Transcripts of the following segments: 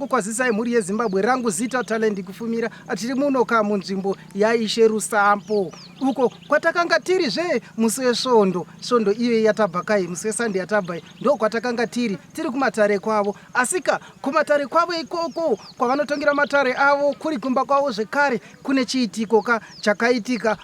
Ndinokukwazisai mhuri yeZimbabwe, rangu zita Talent Kufumira. Tiri muno ka munzvimbo yaIshe Rusampo uko kwatakanga tiri zve musi weSvondo, svondo iyoyi yatabva kai, musi weSunday yatabva iyi ndo kwatakanga tiri, tiri kumatare kwavo. Asika kumatare kwavo ikoko kwavanotongera matare avo kuri kumba kwavo zvekare kune chiitiko ka chakaitika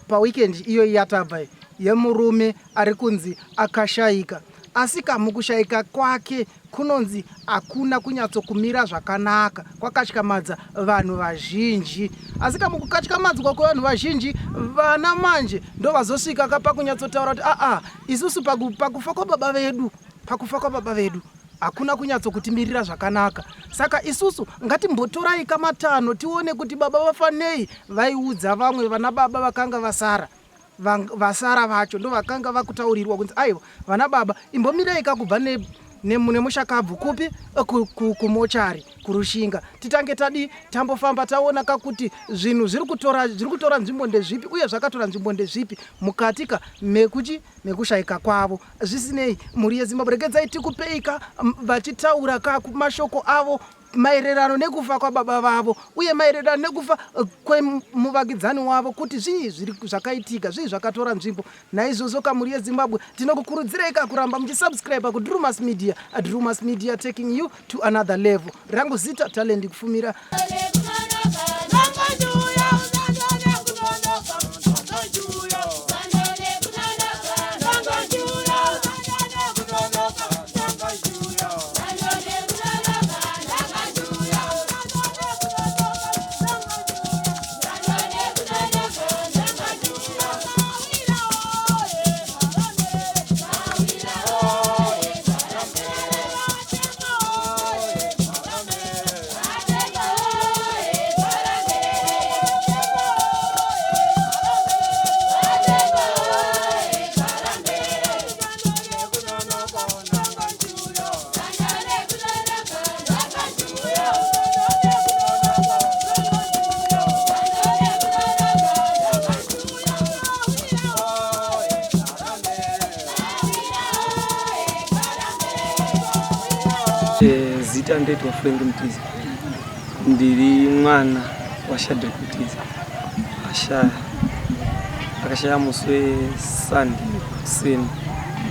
paweekend iyoyi yatabva iyi yemurume ari kunzi akashaika. Asika mukushaika kwake kunonzi hakuna kunyatsokumira zvakanaka kwakatyamadza vanhu vazhinji. Asika mukukatyamadzwa kwevanhu vazhinji, vana manje ndovazosvika ka pakunyatsotaura kuti aa isusu pakufa kwababa vedu, pakufa kwababa vedu hakuna kunyatsokutimirira zvakanaka, saka isusu ngatimbotorai kamatanho tione kuti baba vafa nei. Vaiudza vamwe vana baba vakanga vasara vasara vacho ndovakanga vakutaurirwa kunzi aiwa vana baba imbomirai kakubva nemushakabvu kupi kumochari kuRushinga, titange tadi tambofamba taona kakuti zvinhu zviri kutora zviri kutora nzvimbo ndezvipi uye zvakatora nzvimbo ndezvipi mukati ka mekuchi mekushaika kwavo. Zvisinei, mhuri yeZimbabwe, regedzai tikupei ka vachitaura ka mashoko avo maererano nekufa kwababa vavo uye maererano nekufa kwemuvakidzani wavo, kuti zvii zviri zvakaitika, zvii zvakatora nzvimbo. Naizvozvo kamhuri yeZimbabwe, tinokukurudzirai ka kuramba muchisubscribe kuDrumas Media. Drumas Media, taking you to another level. Rangu zita Talent Kufumira. Zita ndoitwa Frank Mutiza, ndiri mwana waShadrick Mutiza ashaya. Akashaya musi weSunday kuseni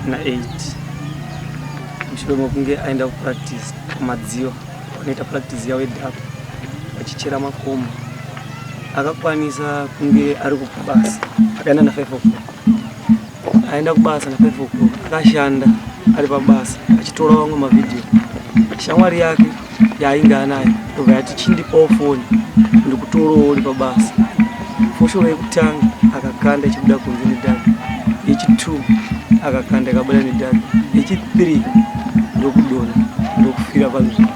na8 mushure mekunge aenda kupractice kuMadziwa, vanoita practice yavo yedhapo vachichera makomo. Akakwanisa kunge ari kubasa, akaenda na5 o'clock, aenda kubasa na5 o'clock, akashanda ari pabasa achitora vamwe mavhidhiyo. Shamwari yake yaainge anayo ndobva yati chindipawo foni ndikutorawo uri pabasa. Foshoro yekutanga akakanda ichibuda kunze nedhaga, yechi2 akakanda ikabuda nedhaga, yechi3 ndokudonha ndokufira panzvimbo.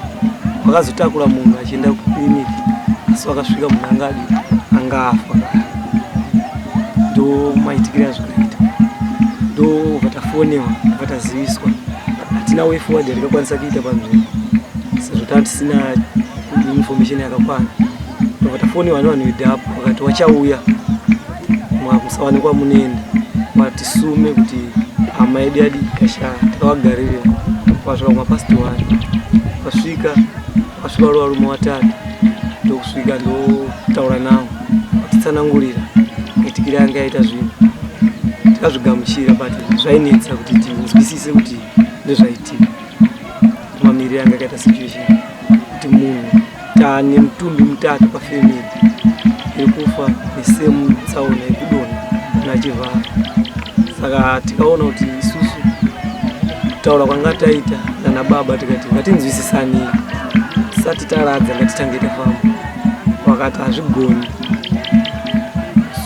Vakazotakura munhu achienda kukiriniki, asi vakasvika munhu anga adi anga afa. Ndo maitikire azvakaita. Ndobva tafonewa, ndobva taziviswa. Hatina way forward yatikakwanisa kuita panzvimbo sezvo tanga tisina information yakakwana. Ndobva tafonewa nevanhu vedhapu, vakati wachauya musawanikwa munoenda, vatisume kuti hama yedu yadi yashaya. Takavagarira vasvika kumapast 1, vasvika vasvika vari varume vatatu, ndokusvika ndotaura navo, vatitsanangurira maitikire anga yaita zvinhu. Tikazvigamuchira, but zvainetsa kuti tinzwisise kuti ndezvaitika mamiriro anga akaita situation, kuti munhu taane mutumbi mutatu pafamily iri kufa nesame tsaona yekudonha nachivhara. Saka tikaona kuti isusu kutaura kwanga taita nana baba, tikati ngatinzwisisanei tisati taradza, ngatitange tafamba. Vakati hazvigoni.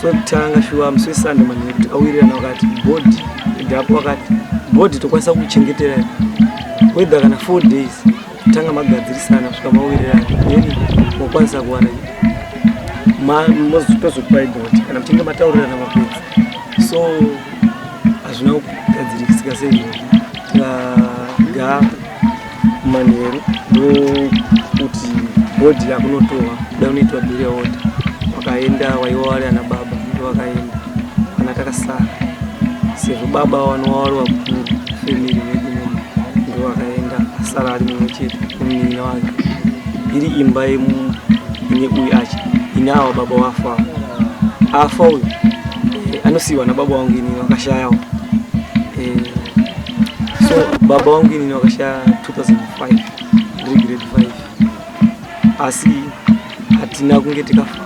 So kutanga shuwa musi weSunday manheru tikawirirana, vakati body dhapo, vakati body tokwanisa kuchengetera whether kana 4 days, tanga magadzirisana kusvika mawirirana, then mokwanisa kuwana tozokupai body kana muchinge mataurirana mapedza. So hazvina kugadzirisika seizvozvo. Tikagara manheru ndokuti body yakunotorwa kuda kunoitwa burial order. Wakaenda waiwa wari ana baba ndo vakaenda, vana takasara sezvo baba vanova vari vakuru family medu imomo, ndo vakaenda, asara ari mumwe chete nemunin'ina wake. Iri imba ine uyu achi ine awa baba wafa. Afa uyu anosiyiwa nababa wangu ini vakashayawo. So baba wangu inini vakashaya 2005 ndiri grade 5, asi hatina kunge tikafa.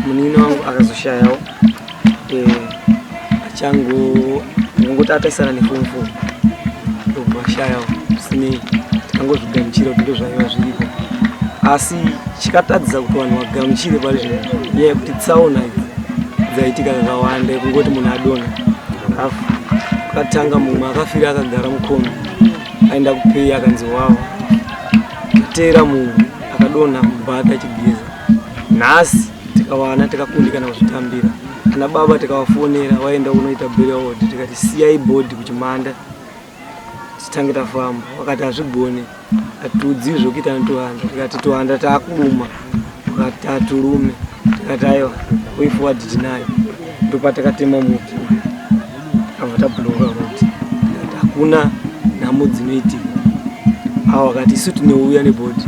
Munin'ina wangu akazoshayawo achango ngoti ataisana neform 4, ndobva ashayawo. Sinei, tikangozvigamuchira kuti ndo zvaiva zviriko, asi chikatadzisa kuti vanhu vagamuchire pari zvino nyaya yekuti tsaona idzi dzaitika kakawanda, kungoti munhu adonha afa. Akatanga mumwe akafira akagara mukombi, aenda kupei, akanzi wawa. Tateera mumwe akadonha mubath achigeza. Nhasi tikawana tikakundikana kuzvitambira. Ana baba tikavafonera, vaenda kunoita burial order, tikati siyai body kuchimanda titange tafamba. Vakati hazvigone, hatiudziwi zvokuita netuhanda. Tikati tuhanda taakuruma, vakati hatulume. Tikati aiwa, way forward tinayo. Ndopatakatema muti, abva tabloka road. Tikati hakuna nhamo dzinoitika. Ava vakati isu tinouya nebody.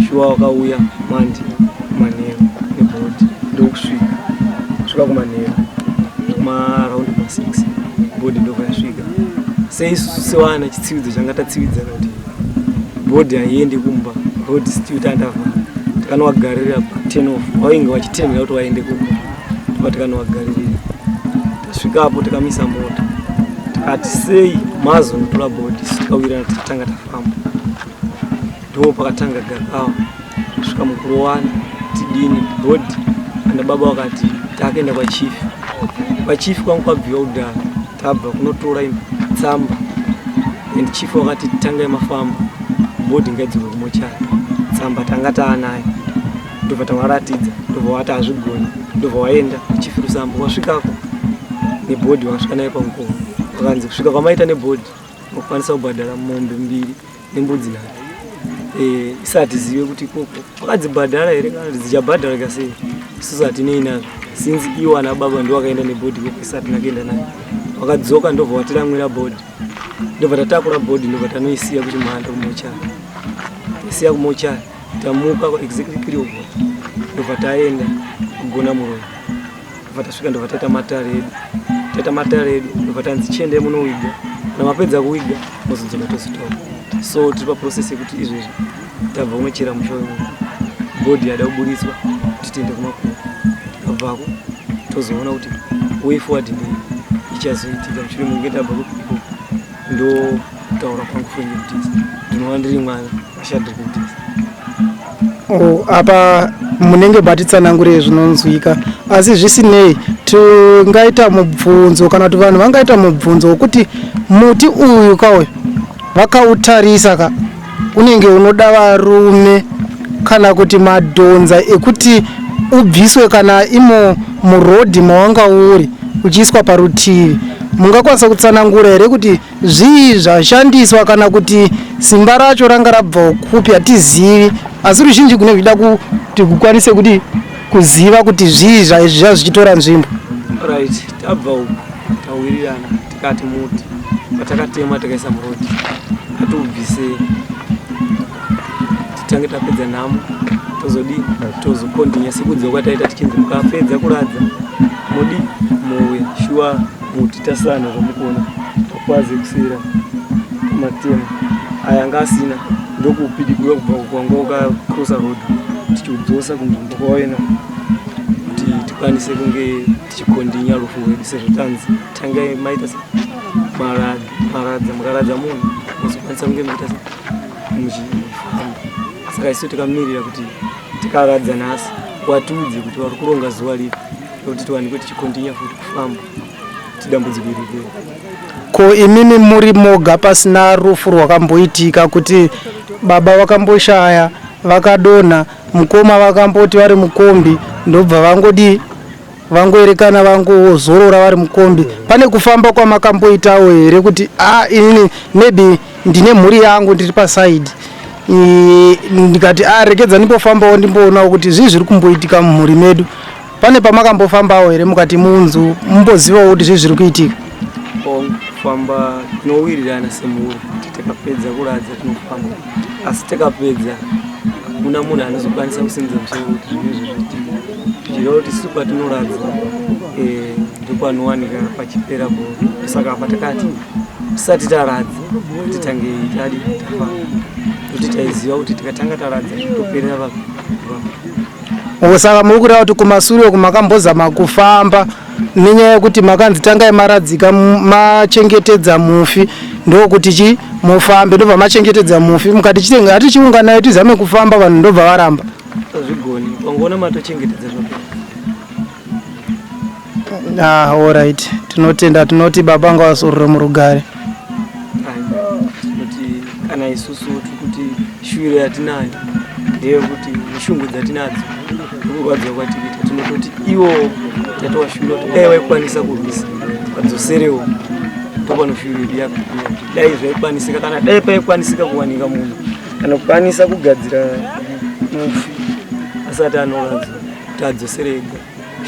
Shuwa wakauya mandi manheru nebody, ndokusvika kusvika kumanheru kumaraundi ma6, body ndobva yasvika. Seisusu sewana chitsividzo changa tatsividzana kuti body haiendi kumba, road still tandavhara. Takanovagarira pa10 off, vainge vachitendera kuti vaende kumba, toba tikanovagarira. Tasvikapo tikamisa mota, tikati sei mazonotora body? Isu tikawirirana, tikatanga tafamba. Ndo pakatanga gakava kusvika mukurowana tidini body. Ana baba vakati takaenda kwachief. Kwachief kwangu kwabviwa kudhara, tabva kunotora tsamba, and chief wakati tangai mafamba, body ngaidzorwe kumochari. Tsamba tanga taanayo, ndobva tavaratidza, ndobva vati hazvigoni, ndobva waenda kuchief Rusambo. Wasvikako nebody, wakasvika naye pamukova, wakanzi kusvika kwamaita nebody makukwanisa kubhadhara mombe mbiri nembudzi nhatu. Isati zive kuti ikoko wakadzibhadhara here kana kuti dzichabhadharika sei. Isusu hatinei nazvo, since iwo ana baba ndo wakaenda nebody ikoko, isati nakuenda nayo. Wakadzoka, ndobva watiramwira body, ndobva tatakura body, ndobva tanoisiya kuchimhanda kumochari. Taisiya kumochari, tamuka exactly 3 o'clock, ndobva taenda kugona muroyi. Ndobva tasvika, ndobva taita matare edu. Taita matare edu, ndobva tanzi chiendai munowiga, kana mapedza kuwiga mozodzoka tozotaura. So tiri paprocess yekuti izvezvi tabva kunochera musha wemunhu, body yada kuburitswa kuti tiende kumakuva. Tikabvako tozoona kuti way forward ndei ichazoitika mushure mekunge tabva ikoko. Ndo kutaura kwangu, Frank Mutisi, ndinova ndiri mwana waShadrick Mutisi. Oh, apa munenge batitsanangure zvinonzwika, asi zvisinei tingaita mubvunzo kana kuti vanhu vangaita mubvunzo wekuti muti uyu kauyu vakautarisa ka, unenge unoda varume kana kuti madhonza ekuti ubviswe kana imo murodhi mawanga uri uchiiswa parutivi. Mungakwanisa kutsanangura here kuti zvii zvashandiswa kana kuti simba racho ranga rabva kupi? Hatizivi, asi ruzhinji kune zvida kuti kukwanise kuti kuziva kuti zvii zva zvichitora nzvimbo. Right, tabva uku tawirirana, tikati muti patakatema takaisa murodhi atiubvise, titange tapedza nhamo, tozodii, tozokontinya sekudza kwataita tichinzi mukapedza kuradza mudi muuya. Shuwa muti tasana zvamukuona takwaze kusera matema aya anga asina, ndokupidigura kubva kwanga wakacrossa road tichiudzosa kunzvimbo kwawaina kuti tikwanise kunge tichikontinya rufu rwedu, sezvo tanzi tangai maita se maradza, mukaradza munhu muzokwanisa kunge muchiita se muchifamba. Saka isu tikamirira kuti tikaradza nhasi, watiudze kuti vari kuronga zuva ripi nokuti tiwanikwe tichikontinya futi kufamba kuti dambudziko iri ripere. Ko imimi muri moga pasina rufu rwakamboitika, kuti baba vakamboshaya vakadonha, mukoma vakamboti vari mukombi ndobva vangodi vangoerekana vangozorora vari mukombi, pane kufamba kwamakamboitawo here kuti a inini maybe ndine mhuri yangu ndiri pasaidi, ndikati a rekedza ndimbofambawo ndimboonawo kuti zvii zviri kumboitika mumhuri medu? Pane pamakambofambawo here mukati munzu mumbozivawo kuti zvii zviri kuitika? Kufamba tinowirirana semhuri kuti tikapedza kuradza tinofamba, asi tikapedza Hakuna munhu anozokwanisa kusimudza musoro kuti zvinhu izvo zviitike. Zvichireva kuti isu patinoradza eh, ndopanowanika pachipera bhora. Saka apa takati tisati taradza titange tadi tafamba kuti taiziva kuti tikatanga taradza toperera papi. Saka muri kureva kuti kumasure uku makambozama kufamba nenyaya yekuti makanzi tangai maradzika machengetedza mufi ndokuti chi mufambe ndobva machengetedza mufi mukati chitenge hatichiunganai tizame kufamba vanhu ndobva varamba. Hazvigoni, wangoona matochengetedza zvapera. Ah, alright. Tinotenda tinoti baba ngavasorore murugare. Tinoti kana isusu tiri kuti shuwiro yatinayo ndeyekuti neshungu dzatinadzo nekurwadziwa kwatikuita tinototi iwo tatowashuwira kuti dai vaikwanisa kurwisa vadzoserewo ndopano shuwiro yedu yakakura kuti dai zvaikwanisika kana dai paikwanisika kuwanika munhu anokwanisa kugadzira mufi asati anoradzwa kuti adzosere ega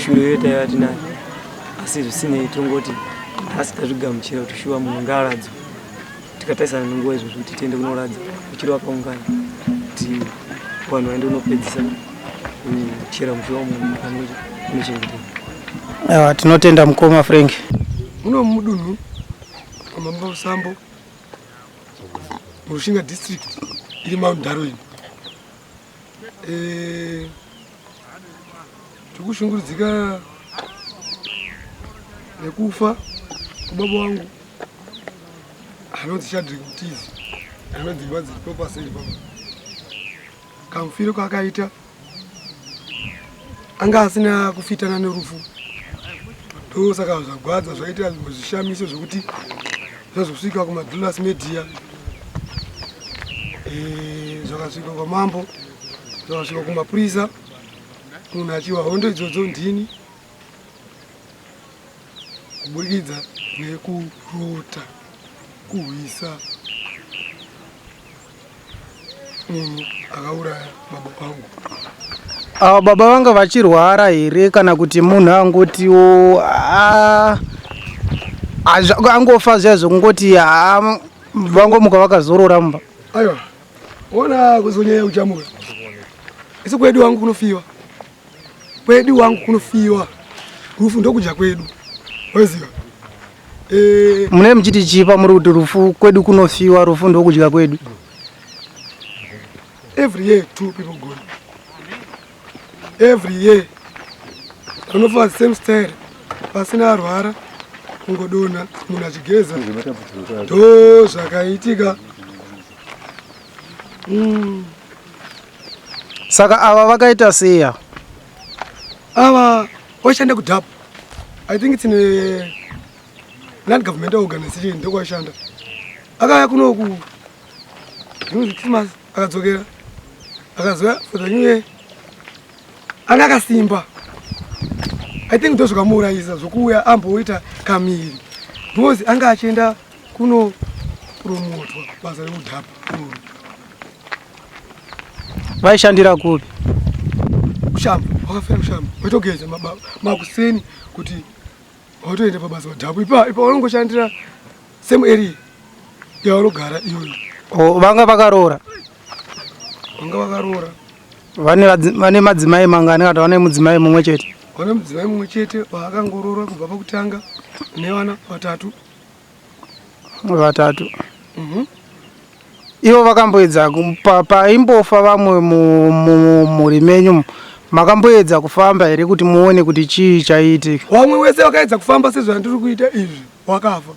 shuwiro iyo taiva tinayo asi zvisinei tongoti nhasi tazvigamuchira kuti shuwa munhu ngaaradzwe tikatarisana nenguva izvozvo kuti tiende kunoradza uchiri wakaungana kuti vanhu vaende kunopedzisa kuchera mufi wamunhu unochengetedza. Tinotenda mukoma Frank. Muno mudunhu mamambo Sambo muRushinga district iri Mount Darwin. Eh, tikushungurudzika nekufa kwababa wangu anonzi Shadrick Mutizi ane dzimba dziripo paseri papa. Kamufiro kaakaita anga asina kufitana nerufu ndosaka zvagwadza zvaita zvimwe zvishamiso zvekuti zvazosvika kumadullas media eh, zvakasvika kwamambo zvakasvika kumapurisa munhu achiwa hondo idzodzo ndini kuburikidza nekurota kuhwisa munhu akauraya baba vangu. Ava baba vanga vachirwara here kana kuti munhu angotiwo angofa zviya zvekungoti vangomuka vakazorora mumba? Aiwa, ona kuzonyanya kuchamuka isu kwedu wangu kunofiwa kwedu wangu kunofiwa rufu ndokudya kwedu waziva. Eh, mune muchiti chii pamuri kuti rufu kwedu kunofiwa rufu ndokudya kwedu? Every year two people gone. Every year vanofa same style pasina arwara kungodonha munhu achigeza ndo zvakaitika. Saka ava vakaita sei ava? Ava vaishanda kudap. I think it's in a non-governmental organization ndokwaishanda. Akauya kunoku during Christmas akadzokera akazouya for the new year anga akasimba. I think ndozvakamuurayisa zvokuuya amboita kamiri because anga achienda kuno promotwa basa rekudhapa iroro. Vaishandira kupi? Kushamba, wakafira kushamba. Waitogeza makuseni kuti watoenda pabasa padhapu ipa ipa wanongoshandira same area yavanogara iyoyo. Oh, vanga vakaroora? Vanga vakaroora. Vane madzimai mangani kana vane mudzimai mumwe chete? Vane mudzimai mumwe chete waakangoroora kubva pakutanga nevana vatatu. Vatatu. Ivo vakamboedza paimbofa vamwe mumhuri menyu makamboedza kufamba here kuti muone kuti chii chaiitika? Vamwe wese vakaedza kufamba sezvandiri kuita izvi wakafa.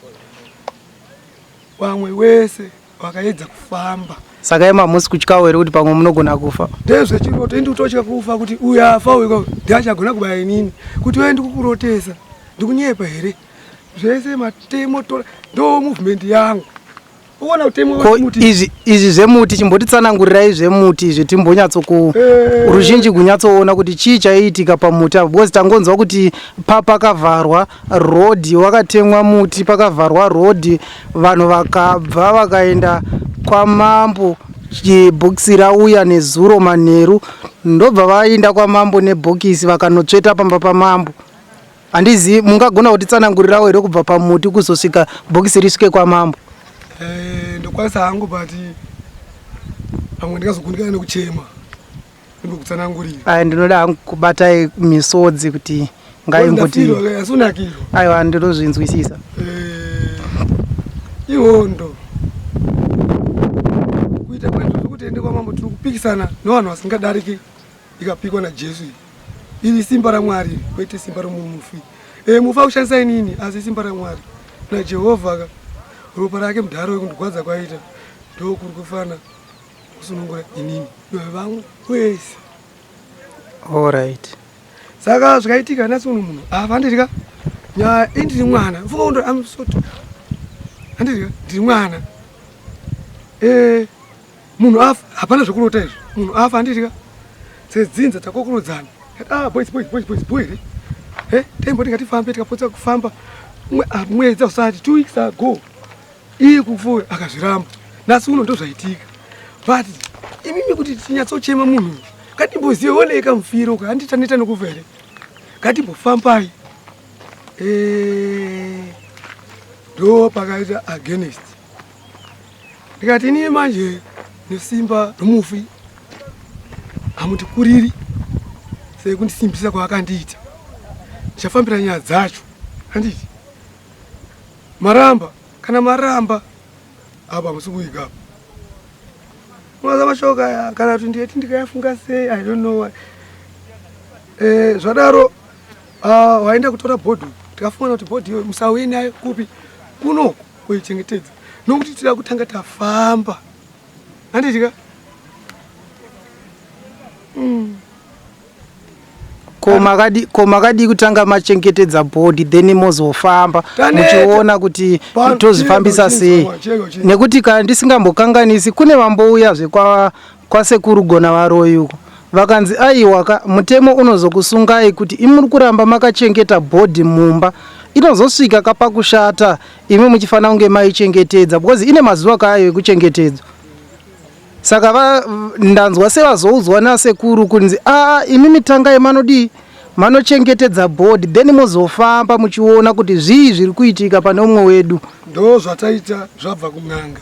Vamwe wese vakaedza kufamba. Saka imi hamusi kutyawo here kuti pamwe munogona kufa? Ndezvechiroto, ini ndikutotya kufa kuti uyu afa uyu ndiachagona kubaya inini. Kuti uye ndikukurotesa, ndikunyepa here? Zvese matemo tora ndo movement yangu. Uona utemo wemuti. Izvi izvi zvemuti chimbotitsanangurirai zvemuti izvi timbonyatso ku eh. ruzhinji kunyatsoona kuti chii chaiitika pamuti apo because tangonzwa kuti pa pakavharwa road wakatemwa muti pakavharwa road vanhu vakabva vakaenda kwamambo bhokisi rauya nezuro manheru ndobva vaenda kwamambo nebhokisi vakanotsveta pamba pamambo. Handizivi, mungagona kutitsanangurirawo here kubva pamuti kuzosvika bhokisi risvike kwamambo? Eh, ndokwanisa hangu but pamwe ndingazokundikana nekuchema. Ndikutsanangurira. Aya ndinoda hangu kubatai misodzi kuti ngaimboti. Asi unakirwa. Aiwa ndinozvinzwisisa. Eh, ihondo. Kuita kwaizvozvo kuti ende kwamambo tiri kupikisana nevanhu vasingadariki ikapikwa naJesu iyi. Iri simba raMwari kwete simba romufi. Eh, mufa kushandisa inini asi simba raMwari naJehovha ka ropa rake mudhara wekundigwadza kwaita ndokuri kufana kusunungura inini nevamwe wese. Alright. Saka zvikaitika nhasi uno munhu afa handiti ka nyaya ini ndiri mwana mfunga undo I'm so handiti ka ndiri mwana eh munhu afa hapana zvekurota izvo munhu afa handiti ka sedzinza takokorodzana ah boys boys boys boys boy here eh taimboti ngatifambe tikapotsa kufamba ah, mwedzi usati 2 weeks ago iye kufuwe akazviramba nhasi uno ndozvaitika but imimi kuti tinyatsochema munhu ngatimbozive oneka mufiro ka handiti taneta nokufa here ngatimbofambai eh, ndo pakaita against ndikati inini manje nesimba romufi hamundikuriri sekundisimbisa kwaakandiita ndichafambira nyaya dzacho handiti Maramba kana maramba apa musi kuiga apa. Unoza mashoko aya kana kuti ndiyeti ndikayafunga sei I don't know why. Eh zvadaro ah waenda kutora bhodhi tikafunga kuti bhodhi iyo musauye nayo kupi kuno kuichengetedza nokuti tida kutanga tafamba handiti ka mm. Ko makadi ko makadii kutanga machengetedza body then mozofamba muchiona kuti tozvifambisa sei nekuti kana ndisingambokanganisi kune vambouya zve kwa kwasekuru gona varoyi uko vakanzi aiwa ka mutemo unozokusungai kuti imuri kuramba makachengeta body mumba inozosvika ka pakushata imi muchifanira kunge maichengetedza because ine mazuva kaayo ekuchengetedzwa Saka va, ndanzwa sevazoudzwa nasekuru kunzi aa imimi tangai manodii manochengetedza body then mozofamba muchiona kuti zvii zviri kuitika pane umwe wedu. Ndo zvataita zvabva kun'anga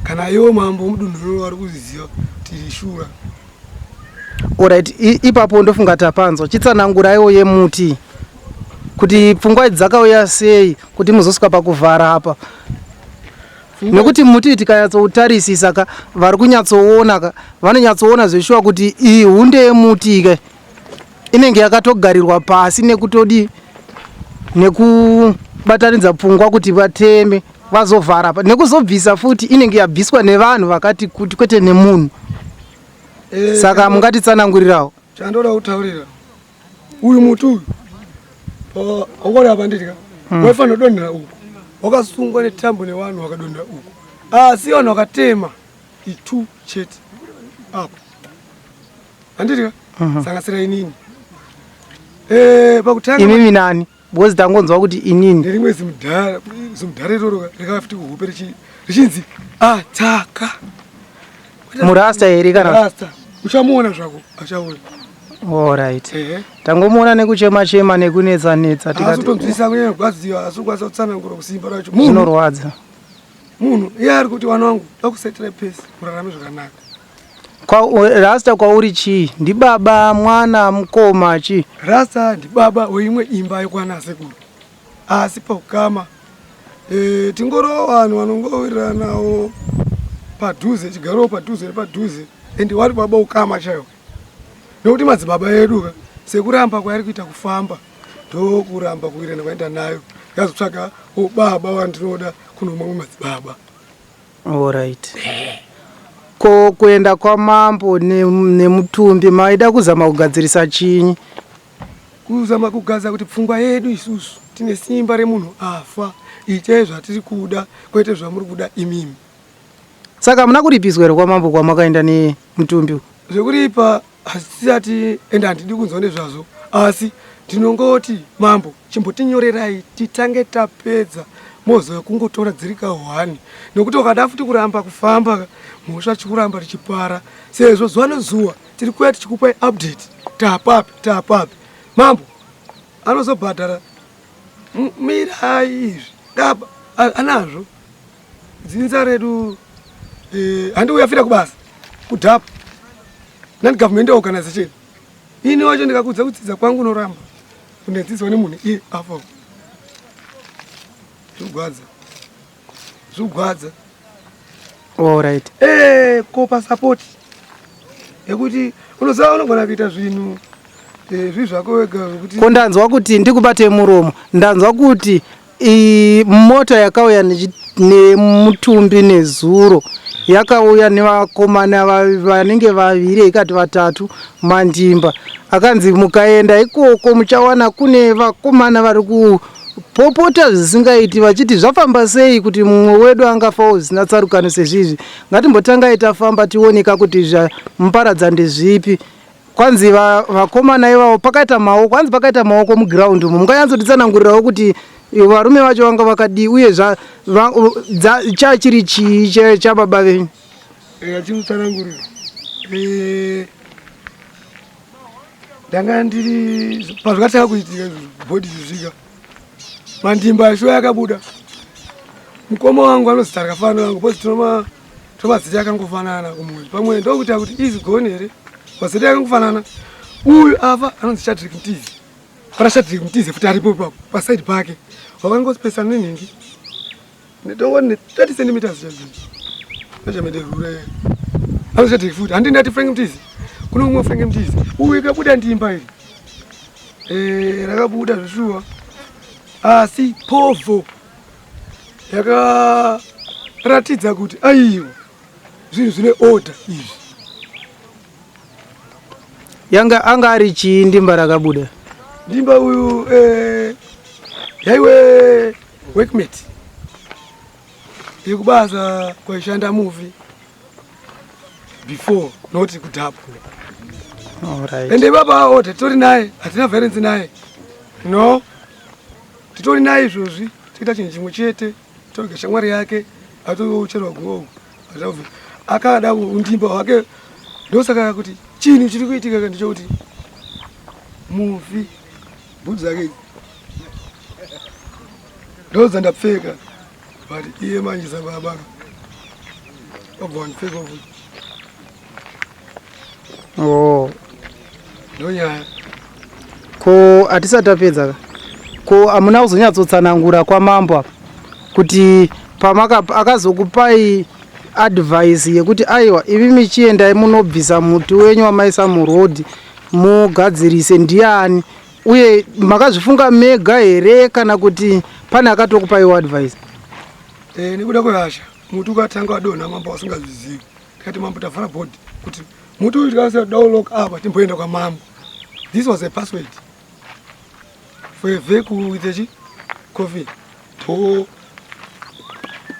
kana iwo mambo mudunhu rino vari kuziva tiri shura. Alright, ipapo ndofunga tapanzwa. Chitsananguraiwo yemuti kuti pfungwa idzi dzakauya sei kuti muzosvika pakuvhara apa. Nekuti muti tikanyatsoutarisisa ka vari kunyatsoona ka vanonyatsoona zveshuwa kuti iyi hunde yemuti ka inenge yakatogarirwa pasi nekutodii nekubatanidza pfungwa kuti vateme vazovhara pa nekuzobvisa futi inenge yabviswa nevanhu vakati kuti kwete nemunhu Eh, saka mungatitsanangurirawo chandoda kutaurira uyu muti uyu wangori apa ndidya hmm. waifanira kudonhera uku wakasungwa netambo nevanhu vakadonhera uku asi vanhu vakatema itu chete apa handidya mhm. sangasira inini eh, pakutanga imimi nani because tangonzwa kuti inini nerimwe zimudhara zimudhara iroro rakava futi kuhope richinzi ataka murasta here kana rasta uchamuona zvako achauya Alright. Tangomuona nekuchema chema nekunetsa netsa tikati. Asi kunyanya kurwadziwa asi kukwanisa kutsanangura kusimba racho. Zvinorwadza. Munhu iye ari kuti wana wangu ndakusetera pesi murarame zvakanaka. Kwa Rasta kwauri chii? Ndibaba, mwana, mukoma chii? Rasta ndibaba weimwe imba yekwana sekuru. Asi paukama e, tingoro vanhu vanongowiriranawo padhuze chigarowo padhuze nepadhuze and wari baba ukama chaiwo nekuti madzibaba edu ka sekuramba kwaari kuita kufamba ndokuramba kuwirirana kwaenda nayo yazotsvaga ubaba wandinoda kuno mamwe madzibaba. Alright. Ko kuenda kwamambo nemutumbi maida kuzama kugadzirisa chinyi? Kuzama kugadza kuti pfungwa yedu isusu tine simba remunhu afa itai zvatiri kuda kwete zvamuri kuda imimi. Saka hamuna kuripiswa here kwamambo kwamakaenda nemutumbi? Zvekuripa Hazvisati ende handidi kunzwa nezvazvo asi ndinongoti mambo chimbotinyorerai titange tapedza mozouya kungotora dziri kahwani nokuti ukada futi kuramba kufamba mhosva chikuramba tichipara sezvo zuva nezuva tiri kuuya tichikupai update tapapi tapapi mambo anozobhadhara mirai izvi ngaba anazvo dzinza redu eh, handiuya fira kubasa kudhapa. Non government organization. Ini wacho ndikakudza kudzidza kwangu unoramba. Unodzidzwa nemunhu iye afa. Zvigwadza. Zvigwadza. All right. Eh, kopa support. Yekuti unoziva unogona kuita zvinhu eh, zvi zvako wega zvekuti Ko ndanzwa kuti ndikubate muromo. Ndanzwa kuti mota yakauya nemutumbi nezuro yakauya nevakomana vanenge vaviri ikati vatatu mandimba akanzi mukaenda ikoko muchawana kune vakomana vari kupopota zvisingaiti vachiti zvafamba sei kuti mumwe wedu angafawo zvisina tsarukano sezvizvi. Ngatimbotangai tafamba tioneka kuti zvamuparadza ndezvipi. Kwanzi vakomana ivavo pakaita maoko, hanzi pakaita maoko muground umu. Munganyatsotitsanangurirawo kuti varume vacho vanga vakadii uye chachiri chii chababa venyu? Achimutsanangurira ndanga ndiri pazvakatanga kuitika bhodhi zvisvika mandimba ashuwa yakabuda mukoma wangu anozita rakafanana wangu bcause tomazita akangofanana kumuzi pamwe ndokuita kuti easy gone here mazita akangofanana uyu afa anonzi Shadrick Mtizi pana Shadrick Mtizi futi aripo ipapo pasaidi pake wakangosipesana nenhingi ndongoni ne 30 centimeters chaizvo measurement rure anonzi Shadrick futi handi ndati Frank Mtizi kuno umwe Frank Mtizi uyu ikabuda ndimba iri eh rakabuda zveshuwa asi povo yakaratidza kuti aiwa zvinhu zvine order izvi. Yanga anga ari chii ndimba rakabuda? Ndimba uyu eh, yaiwe workmate yekubasa kwaishanda mufi before not kudhapa. Alright. Ende baba order titori naye hatina violence naye no titori naye izvozvi toita chinhu chimwe chete toga shamwari yake atoucherwa guo akada undimba hwake ndosaka kuti chinhu chiri kuitika ndechekuti mufi bhutsu dzake idzi ndodzandapfeka but iye manje sababa obva wandipfeka futi. Oh. Ndonyaya. Ko hatisati tapedza ka? Ko hamuna kuzonyatsotsanangura kwamambo apa kuti pamaka akazokupai advice yekuti aiwa imi michiendai munobvisa muti wenyu wamaisa muroad mugadzirise ndiani uye makazvifunga mega here kana kuti pane akatokupaiwo advice? Eh, nekuda kwehasha muti ukatanga wadonha mambo wasingazvizivi tikati mambo tavhara bhodhi kuti muti uyu tikasira downlock apa timboenda kwamambo. This was a password for a vehicle with a coffee to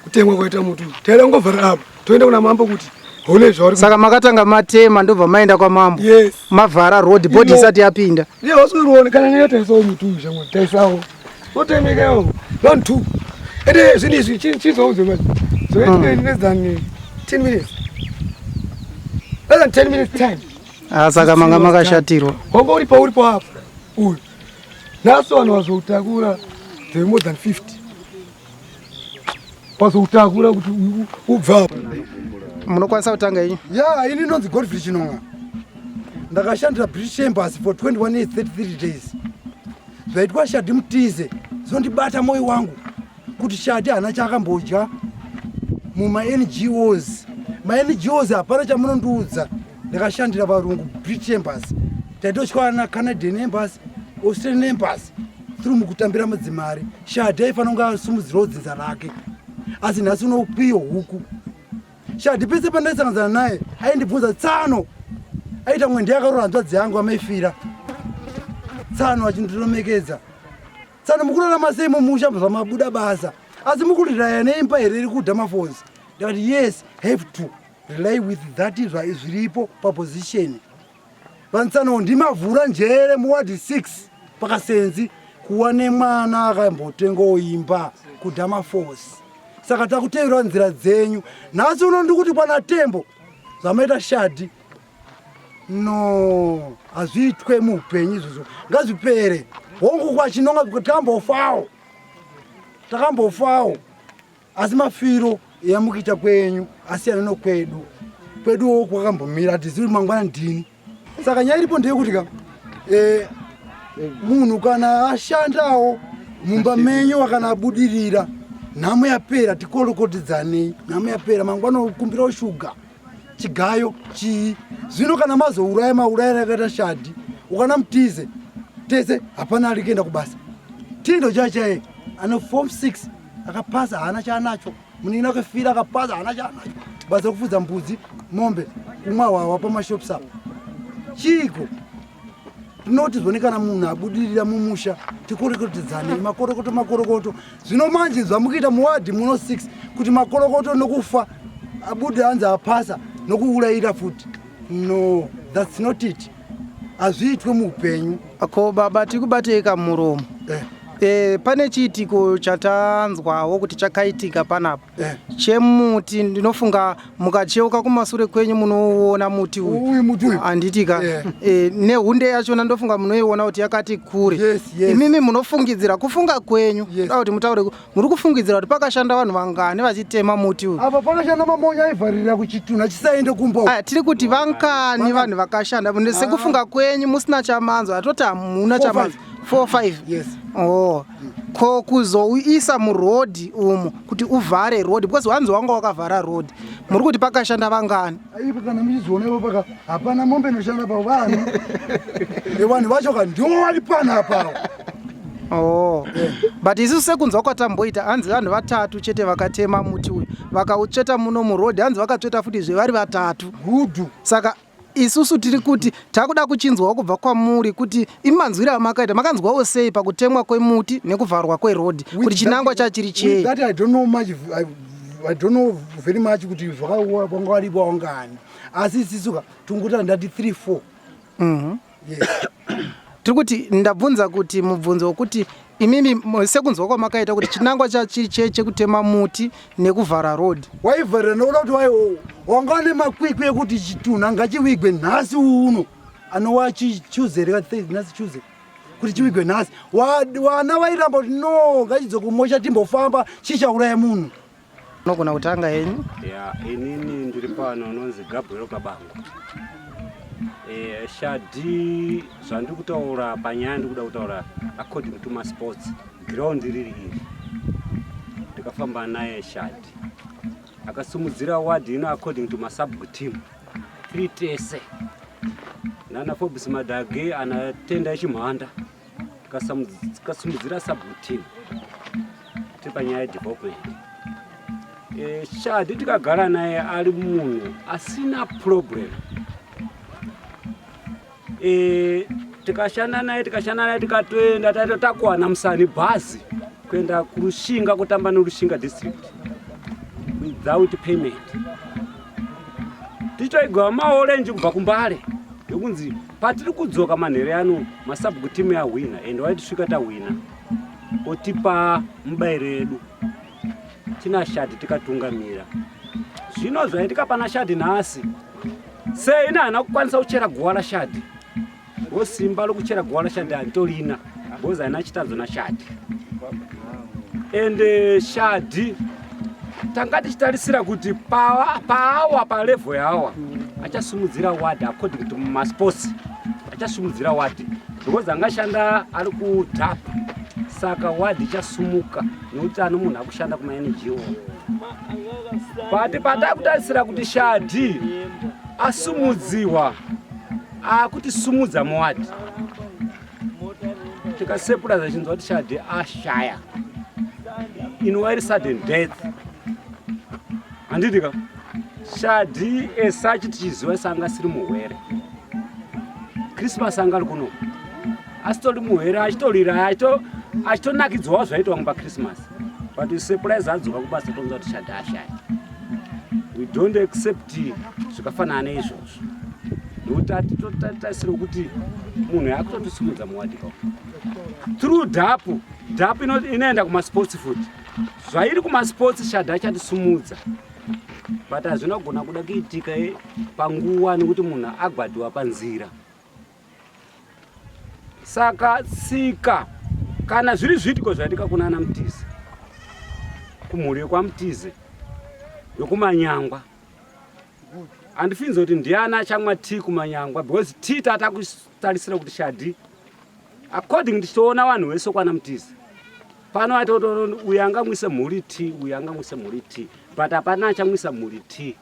kutemwa kwaita muti uyu taida kungovhara apa toenda kuna mambo kuti hone zvauri. Saka makatanga matema ndobva maenda kwamambo? Yes. Mavhara road bhodhi isati yapinda? Iye wasikuiona kana neyo taisawo muti uyu shamwari taisawo otemeka iwo round 2 ende zvinhu izvi chizouze manje zoita in less than 10 minutes, less than 10 minutes time. Ah, saka manga makashatirwa. Wanga uri pauri po apo uyu nhasi vanhu vazoutakura they more than 50 vazoutakura kuti ubva apa. Munokwanisa kutanga inyu? Ya, ini ndonzi Godfrey Chinonga. Ndakashandira British Embassy for 21 years 33 days. Zvaitwa Shadi Mutize zvondibata moyo wangu kuti Shadi haana chaakambodya muma NGOs. Ma NGOs hapana chamunondiudza. Ndakashandira varungu British Embassy. Taitotyawana na Canadian Embassy, Australian Embassy through mukutambira madzimari. Shadi aifanira kunge asumudzirawo dzinza rake. Asi nhasi unokwiyo huku. Shadi pese pandaisanganzana naye aindibvunza tsano. Aita mwe ndiye akaroora hanzvadzi yangu amaifira. Tsano achindiromekedza. Tsano mukurarama sei mumusha zvamabuda basa. Asi mukuriraya neimba here iri kudha mafonzi. Ndakati yes, have to rely with that zviripo paposition. Vantsano ndimavhura njere muward 6 pakasenzi kuwa nemwana akambotengawo imba kudhama force. Saka takuteverwa nzira dzenyu. Nhasi uno ndikuti kwana Tembo zvamaita Shadi. No, hazviitwe muupenyu izvozvo. Ngazvipere. Hongu kwachinonga takambofawo. Takambofawo. Asi mafiro yamukuita kwenyu asiyana nokwedu. Kweduwo kwakambomira hatizivi mangwana ndini. Saka nyaya iripo ndeyekuti ka eh, munhu kana ashandawo mumba menyu kana abudirira, nhamo yapera, tikorokotidzanei, nhamo yapera, mangwana ukumbirawo shuga, chigayo, chii. Zvino kana mazouraya, maurayira akaita Shadhi, ukana Mutize, tese hapana ari kuenda kubasa. Tindo chachaye ane form 6 akapasa, haana chaanacho. Munin'ina akafira akapasa, haana chaanacho. Basa rekufudza mbudzi, mombe, kumwa hwahwa pamashops apo. Chiiko? Tinoti zvone kana munhu abudirira mumusha, tikorokotodzane, makorokoto, makorokoto. Zvino manje zvamukuita muwadhi muno 6 kuti makorokoto nokufa abude hanzi apasa nokuurayira futi. No, that's not it. Hazviitwe muupenyu. Ko baba, tikubatei kamuromo. Pane chiitiko chatanzwawo kuti chakaitika panapa chemuti. Ndinofunga mukacheuka kumasure kwenyu munoona muti uyu. Uyu muti uyu. Handiti ka? Eh. Nehunde yachona ndofunga munoiona kuti yakati kure. Yes. Imimi munofungidzira, kufunga kwenyu, Yes. da kuti mutaure, muri kufungidzira kuti pakashanda vanhu vangani vachitema muti uyu? Apa pakashanda mamonya aivharirira kuchitunha chisaende kumba. Aya, tiri kuti vangani vanhu vakashanda sekufunga kwenyu, musina chamanzwa? Atoti hamuna Four, chamanzwa. 4 5? Yes. Oh, ko kuzouisa murodhi umu kuti uvhare road, because wanzi wanga wakavhara road, muri kuti pakashanda vangani? Ipo kana muchizoona ipo paka hapana mombe inoshanda pa vanhu. Vanhu vacho ka ndivo vari panapa. Oh, but isusu sekunzwa kwatamboita, hanzi vanhu vatatu chete vakatema muti uyu, vakautsveta muno murodhi. Hanzi vakatsveta futi zvevari vatatu. Gudhu. Saka isusu tiri kuti takuda kuchinzwawo kubva kwamuri kuti imanzwiro amakaita, makanzwawo sei pakutemwa kwemuti nekuvharwa kwerodhi, kuti chinangwa chachiri chei? With that I don't know much. I don't know very much kuti zvakanga varipo wangani. Asi isisu ka tunguta ndati 3 4. Yes. Tiri kuti ndabvunza kuti mubvunzo wekuti imimi sekunzwa kwamakaita kuti chinangwa chachiri chei chekutema muti nekuvhara road? Waivharira nokuda kuti wanga nemakwikwi ekuti chitunha ngachiwigwe nhasi uno, anova Tuesday, nhasi Tuesday, kuti chiwigwe nhasi. Vana vairamba kuti no, ngachidzoke kumosha timbofamba, chichauraya munhu. Unogona kutanga henyu. Ya, inini ndiri pano unonzi Gabriel Kabango. Shadhi, zvandiri kutaura panyaya, ndiri kuda kutaura according to masports ground riri iri. Ndikafamba naye Shadhi, akasimudzira ward ino according to masub team tiri tese nana Forbes Madhage, ana Tenda Chimhanda, tikasimudzira sub team tiri panyaya yedevelopment. Shadhi tikagara naye ari munhu asina problem. Tikashanda naye, tikashanda naye, tikatoenda taito takuwana musani bhazi kuenda kuRushinga kutamba neRushinga District without payment, tichitoigwa maorenji kubva kuMbale yokunzi patiri kudzoka manhere ano masabhuku timu yahwina, and waitisvika tahwina otipa mubayiro yedu. Tina Shadhi tikatungamira. Zvino zvaitika pana Shadhi nhasi, sei ini haana kukwanisa kuchera guva raShadhi, simba rokuchera guva raShadhi handitorina, because haina chitadzo naShadhi. Ende Shadhi tanga tichitarisira kuti paawa palevel yawa achasimudzira ward according to masports, achasimudzira ward because angashanda ari kudhap, saka ward ichasumuka nekuti ano munhu akushanda kumaNGO. But patakutarisira kuti Shadhi asumudziwa, akuti sumudza muwadhi, tikasepura zachinzwa kuti Shadhi ashaya inova iri sudden death, handiti ka? Shadhi esachi tichiziva sanga asiri muhwere. Christmas anga ari kuno asitori muhwere, achitorira, achitonakidzwawo zvaitwa pachristmas, but surprise adzoka kubasa tonzwa kuti Shadhi ashaya. We don't accept zvikafanana neizvozvo, nekuti atitotarisire kuti munhu yakutotisimudza muwadhi ka through DAPP. DAPP inoenda kumasports futi, zvairi kumasports Shadhi achatisumudza, but hazvina kugona kuda kuitika panguva nekuti munhu agwadhiwa panzira. Saka tsika kana zviri zviitiko zvaitika kuna ana Mutize, kumhuri yekwaMutize yokuManyangwa. Handifinzi kuti ndiani achamwa tea kumanyangwa because tea tatakutarisira kuti Shadhi according tichitoona vanhu vese kwana Mutize pano atotoona uyu angamwise mhuri tea uyu angamwise mhuri tea but hapana achamwisa mhuri tea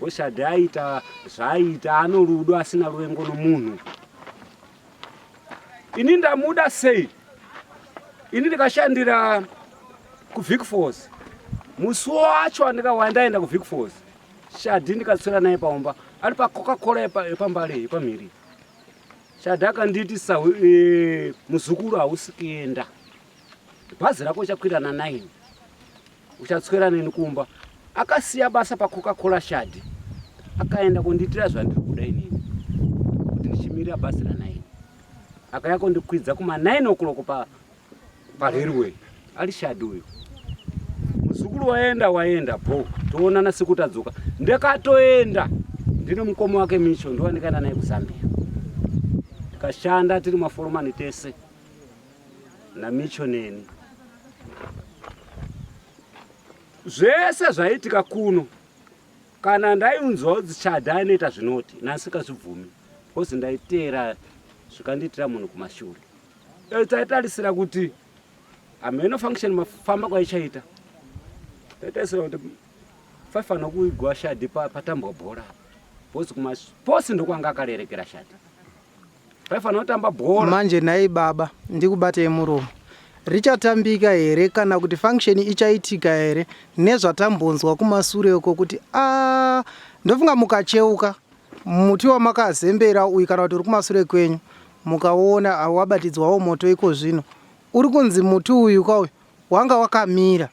Shadhi aita zvaaita ano rudo asina ruvengo nomunhu ini ndamuda sei ini ndikashandira kuvic force musi wacho andikawa ndaenda kuvic force Shadhi ndikatswera naye paumba ari pacoca cola yepambale yepamhiri Shadhi akanditi e, muzukuru hausi kuenda bhazi rako uchakwira na 9 uchatswera neni kumba akasiya basa pacoca cola Shadhi akaenda kundiitira zvandiri kuda inini kuti ndichimirira bhazi ra 9 akaya kundikwidza kuma 9 o'clock pa parailway ari Shadhi uyu muzukuru waenda waenda bo toonana siku tadzoka ndakatoenda ndine mukoma wake Micho ndiwa ndikaenda naye kuZambia tikashanda tiri maforomani tese naMicho neni zvese zvaiitika kuno kana ndaiunzwa kuti Shadhi anoita zvinoti nasikazvibvumi because ndaiteera zvikandiitira munhu kumashure taitarisira kuti hameno function mafamba kwaichaita taitarisira kuti faifanira kuigwa Shadhi patambwa bhora because kumasports ndokwanga akarerekera Shadhi vaifanira kutamba bhora manje nhai baba ndikubatei muromo richatambika here kana kuti function ichaitika here nezvatambonzwa kumasure uko kuti a ndofunga mukacheuka muti wamakazembera uyu kana kuti uri kumasure kwenyu mukaona wabatidzwawo moto iko zvino uri kunzi muti uyu kauyu wanga wakamira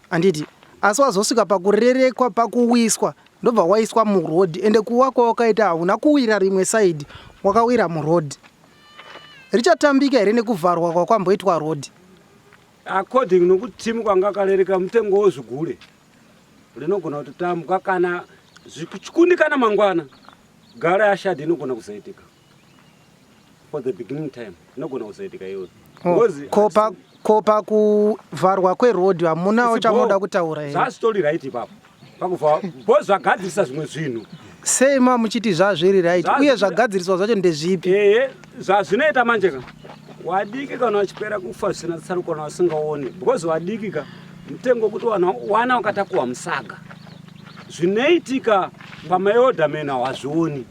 handiti asi wazosvika pakurerekwa pakuwiswa ndobva waiswa muroad ende kuwa kwawakaita hauna kuwira rimwe side wakawira muroad richatambika here nekuvharwa kwakwamboitwa road According nokuti timu kwanga akarereka mutengo wozvigure rinogona kutotambwa kana zvichikundikana mangwana gala yaShadhi inogona kuzoitika for the beginning time inogona kuzoitika iyoyo. Oh, ko pakuvharwa kweroad hamunawo chamunoda kutaura here? Zvazvitori right ipapo pakuvharwa because zvagadzirisa zvimwe zvinhu. Sei ma muchiti zvazviri right uye zvagadziriswa zvacho ndezvipi? Ehe, zvazvinoita manje ka wadiki kana wachipera kufa zvisina tsaruko kana wasingaoni because wadiki ka mutengo wekuti wana wakatakuwa musaga zvinoitika pamaelderman hawazvioni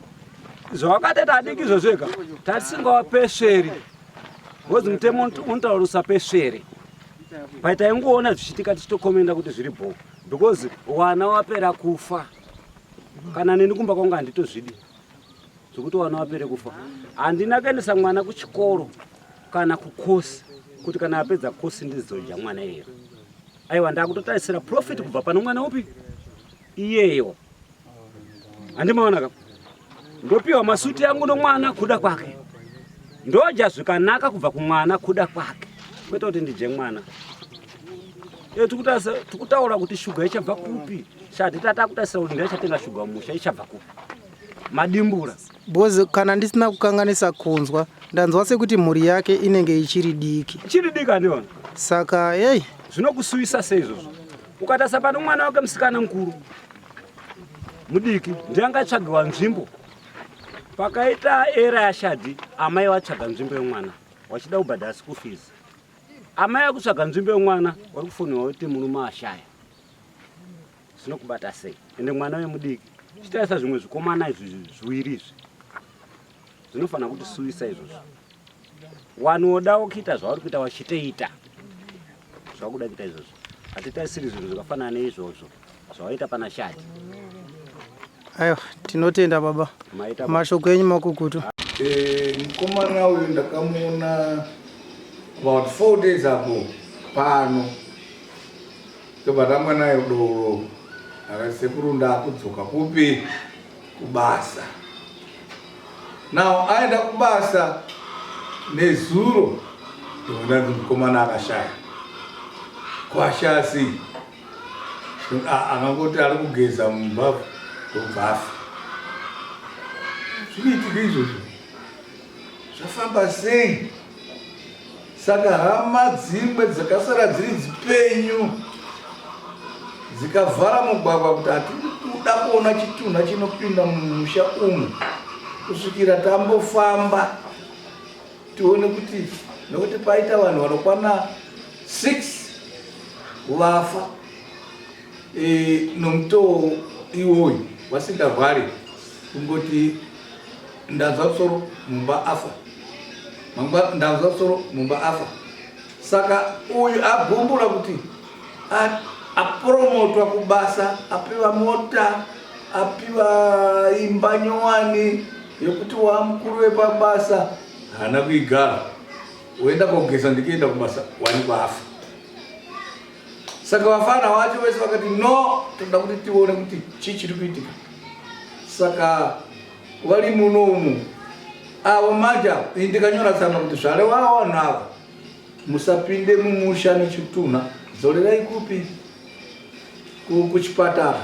zvawakatoita adiki izvozvo ega tatisingawapesveri because mutemo unotaura usapesvere but taingoona zvichiitika tichitokomenda kuti zviri bho because wana wapera kufa kana neni kumba kwangu handitozvidi zvekuti wana wapere kufa handina kuendesa mwana kuchikoro kana kukosi kuti kana apedza kosi ndizodya mwana iyeyo aiwa ndakutotarisira profit kubva pano mwana upi iyeyo handimaona ka ndopiwa masuti yangu nomwana kuda kwake ndoja zvikanaka kubva kumwana kuda kwake kwete kuti ndije mwana e, tikutaura kuti shuga ichabva kupi shati tatakutasira kuti ndiachatenga shuga mumusha ichabva kupi madimbura because kana ndisina kukanganisa kunzwa ndanzwa sekuti mhuri yake inenge ichiri diki ichiri diki andiona saka hei zvinokusuwisa sei izvozvo ukatarisa pano mwana wake musikana mukuru mudiki ndiye angatsvagiwa nzvimbo pakaita era yaShadhi amai vatsvaga nzvimbo yemwana wachida kubhadhara school fees amai akutsvaga nzvimbo yemwana wari kufonera kuti murume ashaya zvinokubata sei ende mwana wemudiki chitarisa zvimwe zvikomana izvi zviwiri izvi zvinofanira kuti suwisa izvozvo wanodawo kuita zvauri kuita wachitoita zvakuda kuita izvozvo hatitarisiri zvinhu zvakafanana neizvozvo zvawaita pana Shadhi. Aiwa, tinotenda baba. Mashoko enyu makukutu. Eh, mukomana uyu ndakamuona about 4 days ago pano ndobva tamwa naye doro akati sekuru ndakudzoka kupi kubasa now aenda kubasa nezuro ndondanzi mukomana akashaya kwashaya sei akangoti ari kugeza mubhavhu ndobva afa zvinoitika izvozvo zvafamba sei saka hama dzimwe dzakasara dziri dzipenyu dzikavhara mugwagwa kuti hatidi kuda kuona chitunha chinopinda mumusha umu kusvikira tambofamba tione kuti nokuti paita vanhu vanokwana 6 vafa e, nomutoo iwoyu vasingarwari kungoti ndanzwa musoro mumba afa mangwa ndanzwa musoro mumba afa saka uyu agumbura kuti apromotwa kubasa apiwa mota apiwa imba nyowani yekuti wamukuru wepabasa haana kuigara woenda kogeza ndikuenda kubasa wanikwa afa saka vafana vacho vese vakati no toda kuti tione kuti chii chiri kuitika saka vari muno umu avo manje ini ndikanyora tsamba kuti zvareva vanhu ava musapinde mumusha nechitunha dzorerai kupi kuchipatara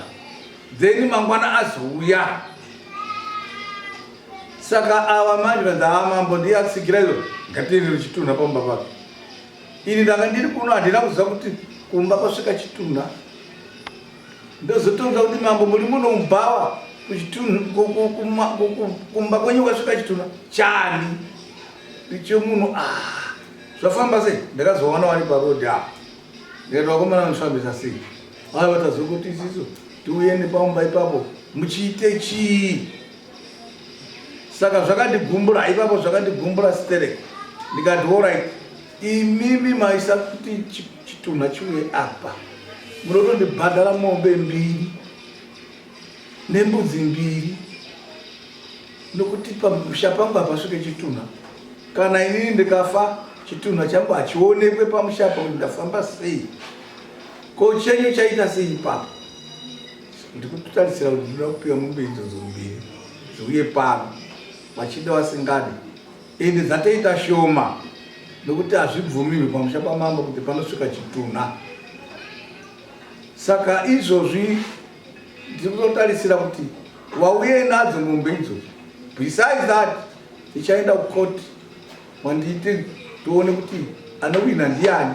then mangwana azouya saka ava manje vanzi haa mambo ndiye atsigira izvo ngatiendere chitunha pamba pake ini ndanga ndiri kuno handina kuziva kuti kumba kwasvika chitunha Ndozotonzwa kuti mambo muri muno mubhawa kumba kwenyu kwasvika chitunha chani icho munhu ah, zvafamba sei ndakazoona wari paroad apa ndikati vakomana vanofambisa sei vaya vatazokuti isisu tiuye nepamumba ipapo muchiite chii saka zvakandigumbura ipapo zvakandigumbura sterek ndikati orit imimi maisa kuti chitunha chiuye apa munotondibhadhara mombe mbiri nembudzi mbiri nokuti pamusha pangu hapasvike chitunha kana inini ndikafa chitunha changu hachionekwe pamusha apa kuti ndafamba sei ko chenyu chaita sei ipapo ndikutarisira kuti ndinoda kupiwa mombe idzodzo mbiri dziuye pano vachida vasingadi Ende dzatoita shoma nokuti hazvibvumirwi pamusha pamambo kuti panosvika chitunha. Saka izvozvi ndiri kutotarisira kuti wauye nadzo mombe idzodzo. Besides that, tichaenda kucourt wandiite tione kuti anowina ndiani.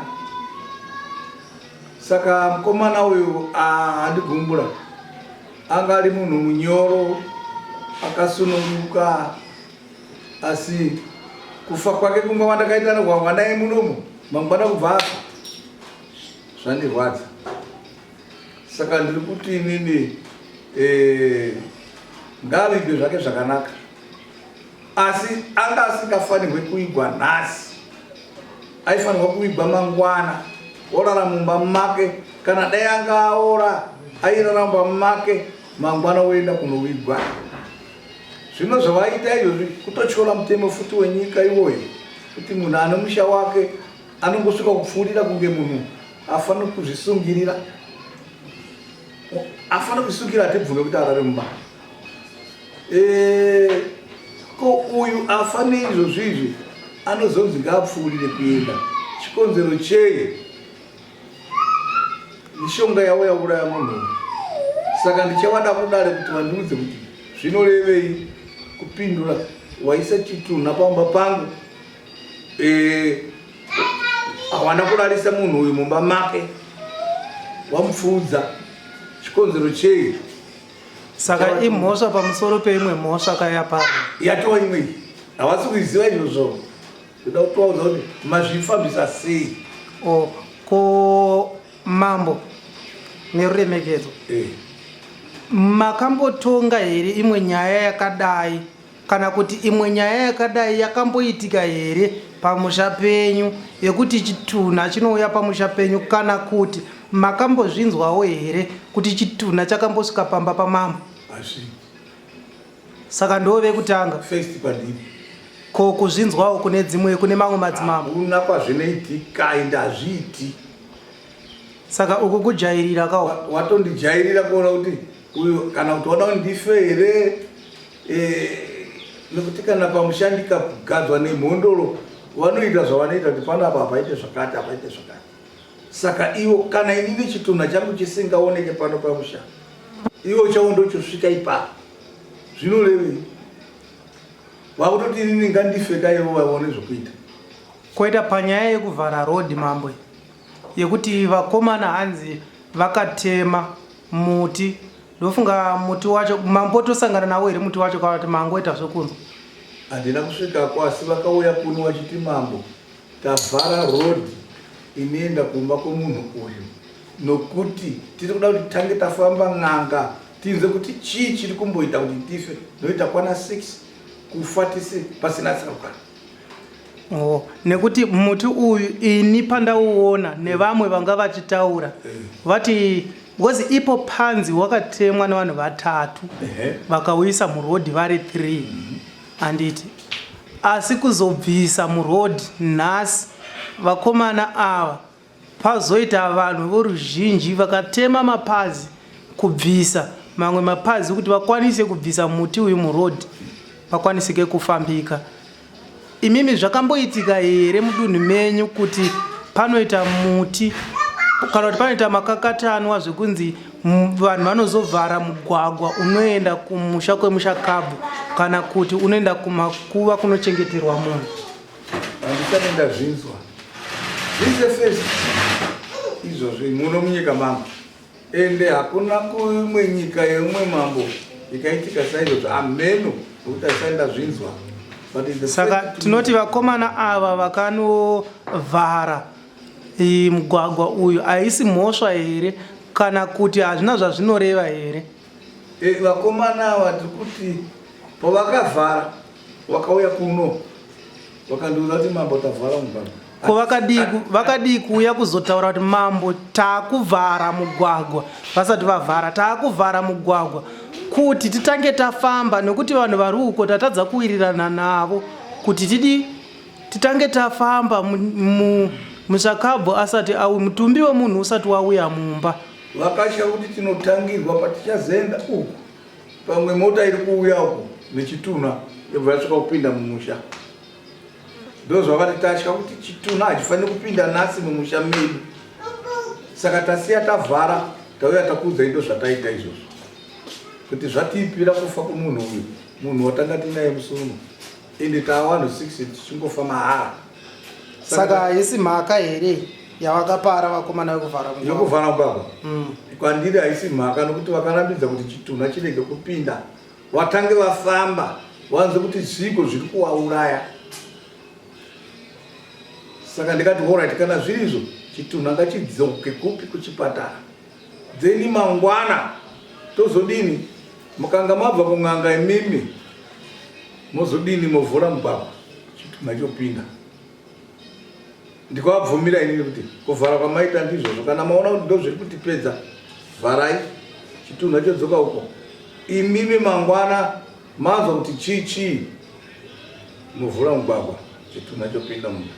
Saka mukomana uyu andigumbura, anga ari munhu munyoro akasununguka asi kufa kwake kumba kwandakaita nehwahwa naye munomu mangwana kubva afa zvandirwadza saka ndiri kuti inini eh, ngaavigwe zvake zvakanaka asi anga asingafanirwe kuigwa nhasi aifanirwa kuigwa mangwana orara mumba make kana dai anga aora airara mumba make mangwana oenda kunovigwa Zvino zvavaita izvozvi kutotyora mutemo futi wenyika iwoyo kuti munhu ane musha wake anongosvika kupfuurira kunge munhu afanira kuzvisungirira afanira kuzvisungirira hatibvume kuti arare mumba e, ko uyu afa neizvozvi izvi anozonzi ngaapfuurire kuenda chikonzero chei Mishonga yavo yauraya munhu saka ndichavada kudare kuti vandiudze kuti zvinorevei kupindura waisa chitunha pamba pangu eh, hawana kurarisa munhu uyu mumba make wamupfuudza chikonzero chei saka imhosva pamusoro peimwe mhosva kayapano yatova imwe havasi kuiziva izvozvo Ndoda kutovaudza kuti mazvifambisa sei. Oh, ko mambo neruremekedzo eh. Makambotonga here imwe nyaya yakadai kana kuti imwe nyaya yakadai yakamboitika here pamusha penyu yekuti chitunha chinouya pamusha penyu kana kuti makambozvinzwawo here kuti chitunha chakambosvika pamba pamambo? Hazvii. Saka ndivo vekutanga. First pandiri. Ko kuzvinzwawo kune dzimwe kune mamwe madzimambo. Hakuna kwazvinoitika ende hazviiti. Saka uku kujairira kawo. Watondijairira kuona kuti uyu kana kuti wada kuti ndife here eh, nekuti kana pamusha ndikagadzwa nemhondoro vanoita zvavanoita kuti panapa hapaite zvakati hapaite zvakati. Saka iwo kana inini chitunha changu chisingaoneke pano pamusha iwo chawo ndochosvika ipapo zvinorevei vakutoti inini ngandife ka ivo vaone zvokuita koita panyaya yekuvhara road mambo yekuti vakomana hanzi vakatema muti Ndofunga muti wacho mambotosangana nawo here muti wacho kana kuti mangoita zvekunzwa? Handina kusvikako asi vakauya kuno vachiti mambo tavhara road inoenda kumba kwemunhu uyu nokuti tiri kuda kuti tange tafamba n'anga tinzwe kuti chii chiri kumboita kuti tife noita kwana 6 kufa tisi pasina tsarukano. Oh, nekuti muti uyu ini pandauona nevamwe vanga vachitaura vati because ipo panzi wakatemwa nevanhu vatatu vakauisa murodhi vari 3 handiti asi kuzobvisa murodhi nhasi vakomana ava Pazoita vanhu voruzhinji vakatema mapazi kubvisa mamwe mapazi kuti vakwanise kubvisa muti uyu muroad pakwanisike kufambika. Imimi zvakamboitika here mudunhu menyu kuti panoita muti kana kuti panoita makakatanwa zvekunzi vanhu vanozovhara mugwagwa unoenda kumusha kwemushakabvu kana kuti unoenda kumakuva kunochengeterwa munhu? Handisati ndazvinzwa. This the first izvozvo muno munyika mangu. Ende hakuna kuimwe nyika yeumwe mambo ikaitika saizvozvo ameno nokuti handisati ndazvinzwa. But it's the Saka first tinoti vakomana ava vakanovhara mugwagwa uyu haisi mhosva here kana kuti hazvina zvazvinoreva here? Eh, vakomana ava tiri kuti pavakavhara Wakauya kuno wakandiudza kuti mambo tavhara mugwagwa. Ko vakadii vakadii kuuya kuzotaura kuti mambo takuvhara mugwagwa vasati vavhara takuvhara mugwagwa kuti titange tafamba nekuti vanhu vari uko tatadza kuwirirana navo kuti tidi titange tafamba mushakabvu asati awi mutumbi wemunhu usati wauya mumba. Vakatya kuti tinotangirwa patichazoenda uku Pamwe mota iri kuuya uko nechitunha yobva yasvika kupinda mumusha. Ndozvavati tatya kuti chitunha hachifaniri kupinda nhasi mumusha medu. Saka tasiya tavhara tauya takuudzai ndozvataita izvozvo. Kuti zvatiipira kufa kwemunhu uyu, munhu watanga tinaye musi uno. Ende tava vanhu 6 tichingofa mahara. Saka haisi mhaka here yavakapara vakomana vekuvhara mugwagwa? Yekuvhara mugwagwa? Kwandiri haisi mhaka nokuti vakarambidza kuti chitunha chirege kupinda. Vatange vafamba vanzwe kuti zviiko zviri kuvauraya. Saka ndikati horait kana zviri izvo chitunha ngachidzoke kupi kuchipatara. Then mangwana tozodini mukanga mabva kun'anga imimi mozodini movhura mugwagwa chitunha chopinda ndikavabvumira inini kuti kuvhara kwamaita ndizvozvo kana maona kuti ndozviri kutipedza vharai chitunha chodzoka uko imimi mangwana manzwa kuti chii chii movhura mugwagwa chitunha chopinda mumba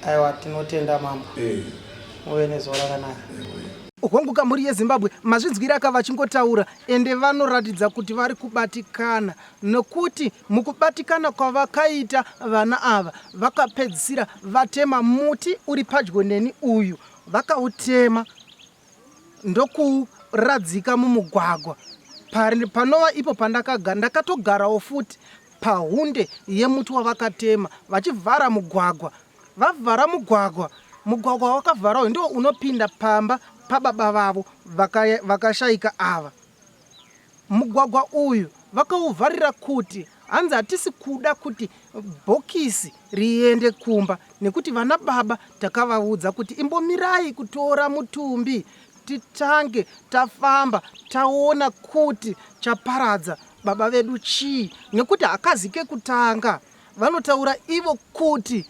Aiwa tinotenda mambo. Eh. Muve nezuva rakanaka. Eh, Hongu kamhuri yeZimbabwe mazvinzwira ka vachingotaura ende vanoratidza kuti vari kubatikana nokuti mukubatikana kwavakaita vana ava vakapedzisira vatema muti uri padyo neni uyu vakautema ndokuuradzika mumugwagwa panova ipo pandakagara ndakatogarawo futi pahunde yemuti wavakatema vachivhara mugwagwa vavhara mugwagwa mugwagwa wakavhara uyu ndiwo unopinda pamba pababa vavo vakashaika vaka ava mugwagwa uyu vakauvharira kuti hanzi hatisi kuda kuti bhokisi riende kumba nekuti vana baba takavaudza kuti imbomirai kutora mutumbi titange tafamba taona kuti chaparadza baba vedu chii nekuti hakazi kekutanga vanotaura ivo kuti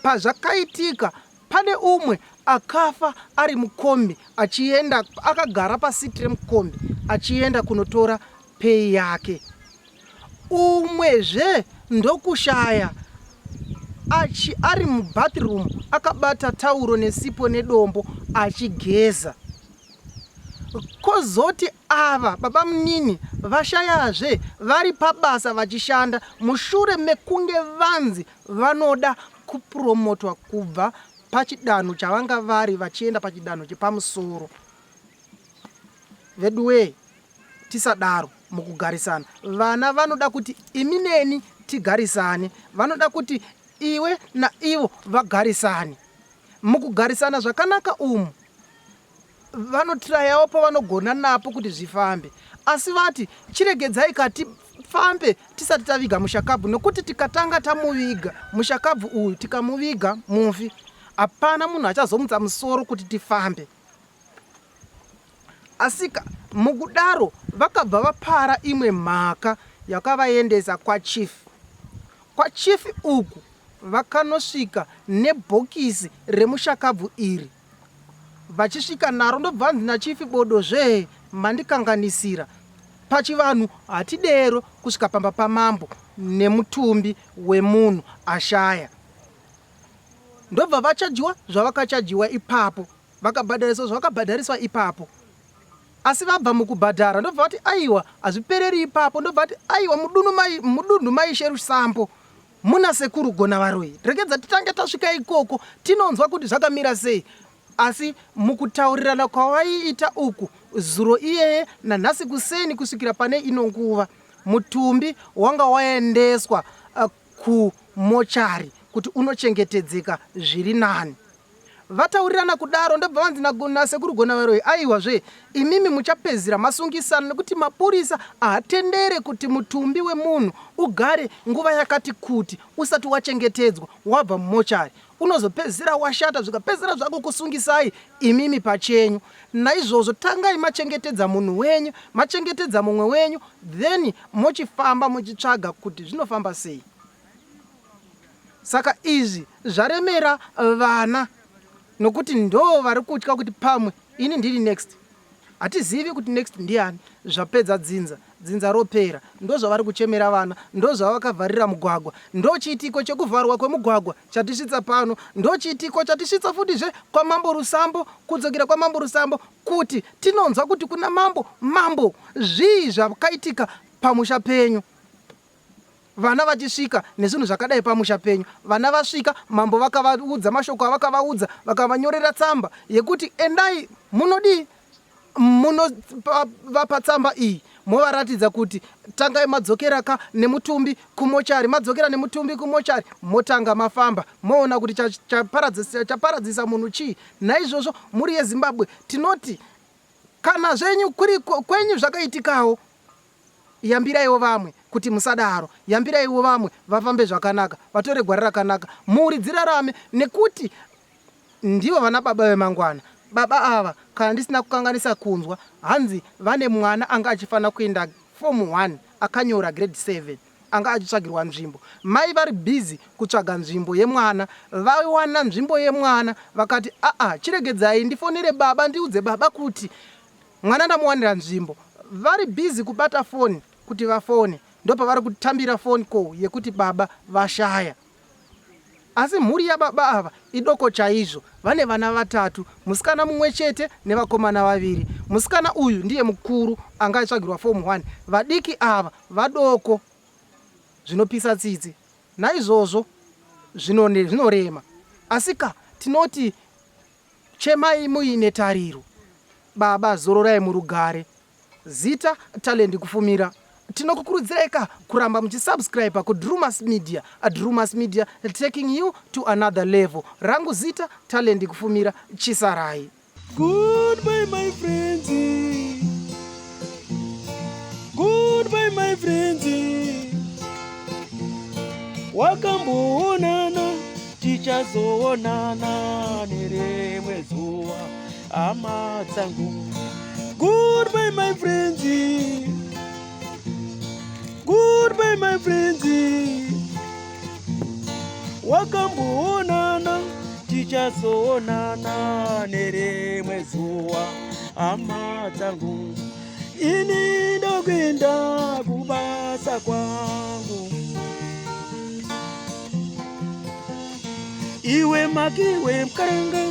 pazvakaitika pane umwe akafa ari mukombi achienda akagara pasiti remukombi achienda kunotora pay yake umwezve ndokushaya achi ari mubathroom akabata tauro nesipo nedombo achigeza Kozoti ava babamunini vashayazve vari pabasa vachishanda mushure mekunge vanzi vanoda kupuromotwa kubva pachidanho chavanga vari vachienda pachidanho chepamusoro. Veduwee tisadaro mukugarisana. Vana vanoda kuti imi neni tigarisane, vanoda kuti iwe naivo vagarisane. Mukugarisana zvakanaka umu. Vanotrayawo pavanogona napo kuti zvifambe, asi vati chiregedzai ka tifambe tisati taviga mushakabvu nokuti tikatanga tamuviga mushakabvu uyu tikamuviga mufi hapana munhu achazomutsa musoro kuti tifambe. Asika mukudaro vakabva vapara imwe mhaka yakavaendesa kwachief. Kwachief uku vakanosvika nebhokisi remushakabvu iri. Vachisvika naro ndobva vanzi nachief bodo zvee mandikanganisira. Pachivanhu hatidero kusvika pamba pamambo nemutumbi wemunhu ashaya. Ndobva vachajiwa zvavakachajiwa ipapo vakabhadhariswa zvavakabhadhariswa ipapo asi vabva mukubhadhara ndobva vati aiwa hazvipereri ipapo ndobva vati aiwa mudunhu mai mudunhu maishe rusambo muna sekuru gona varoyi regedza titange tasvika ikoko tinonzwa kuti zvakamira sei asi mukutaurirana kwavaiita uku zuro iyeye nanhasi kuseni kusvikira pane ino nguva mutumbi wanga waendeswa uh, kumochari kuti unochengetedzeka zviri nani. Vataurirana kudaro ndobva vanzi nasekuru Gonavaroyi aiwa zve imimi muchapedzisira masungisana nekuti mapurisa haatendere kuti mutumbi wemunhu ugare nguva yakati kuti usati wachengetedzwa wabva mumochari unozopedzisira washata zvikapedzisira zvakukusungisai imimi pachenyu naizvozvo tangai machengetedza munhu wenyu machengetedza mumwe wenyu then mochifamba muchitsvaga kuti zvinofamba sei Saka izvi zvaremera vana nokuti ndo vari kutya kuti pamwe ini ndiri next. Hatizivi kuti next ndiani. Zvapedza dzinza, dzinza ropera. Ndozvavari kuchemera vana, ndozvavakavharira mugwagwa. Ndochiitiko chekuvharwa kwemugwagwa chatisvitsa pano. Ndochiitiko chatisvitsa futizve kwaMambo Rusambo, kudzokera kwaMambo Rusambo kuti tinonzwa kuti kuna mambo, mambo zvii zvakaitika pamusha penyu. Vana vachisvika nezvinhu zvakadai pamusha penyu. Vana vasvika, mambo vakavaudza mashoko avakavaudza, vakavanyorera tsamba yekuti endai munodii munovapa tsamba iyi movaratidza kuti tangai madzokera ka nemutumbi kumochari madzokera nemutumbi kumochari motanga mafamba moona kuti chaparadzisa chaparadzisa munhu chii naizvozvo mhuri yezimbabwe tinoti kana zvenyu kuri kwenyu zvakaitikawo Yambiraiwo vamwe kuti musadaro. Yambiraiwo vamwe vafambe zvakanaka, vatore gwara rakanaka, mhuri dzirarame nekuti ndivo vana baba vemangwana. Baba ava kana ndisina kukanganisa kunzwa hanzi vane mwana anga achifanira kuenda form 1 akanyora grade 7 anga achitsvagirwa nzvimbo. Mai vari busy kutsvaga nzvimbo yemwana. Vawana nzvimbo yemwana vakati aa chiregedzai ndifonere baba ndiudze baba kuti Mwana ndamuwanira nzvimbo. Vari busy kubata phone kuti vafone ndopavari kutambira phone call yekuti baba vashaya. Asi mhuri yababa ava idoko chaizvo vane vana vatatu musikana mumwe chete nevakomana vaviri. Musikana uyu ndiye mukuru anga aitsvagirwa form 1 vadiki ava vadoko zvinopisa tsitsi. Naizvozvo zvinorema asi ka tinoti Chemai muine tariro. Baba zororai murugare. Zita Talent Kufumira. Tinokukurudzirai ka kuramba muchisubscriber kuDrewmas Media. Drewmas Media taking you to another level. Rangu zita Talent Kufumira. Chisarai. Goodbye my friends. Goodbye my friends. Wakamboonana tichazoonana nerimwe zuva hama dzangu goodbye my friends goodbye my friends wakamboonana tichazoonana nerimwe zuva hama dzangu ini ndokuenda kubasa kwangu iwe makiwe mkaranga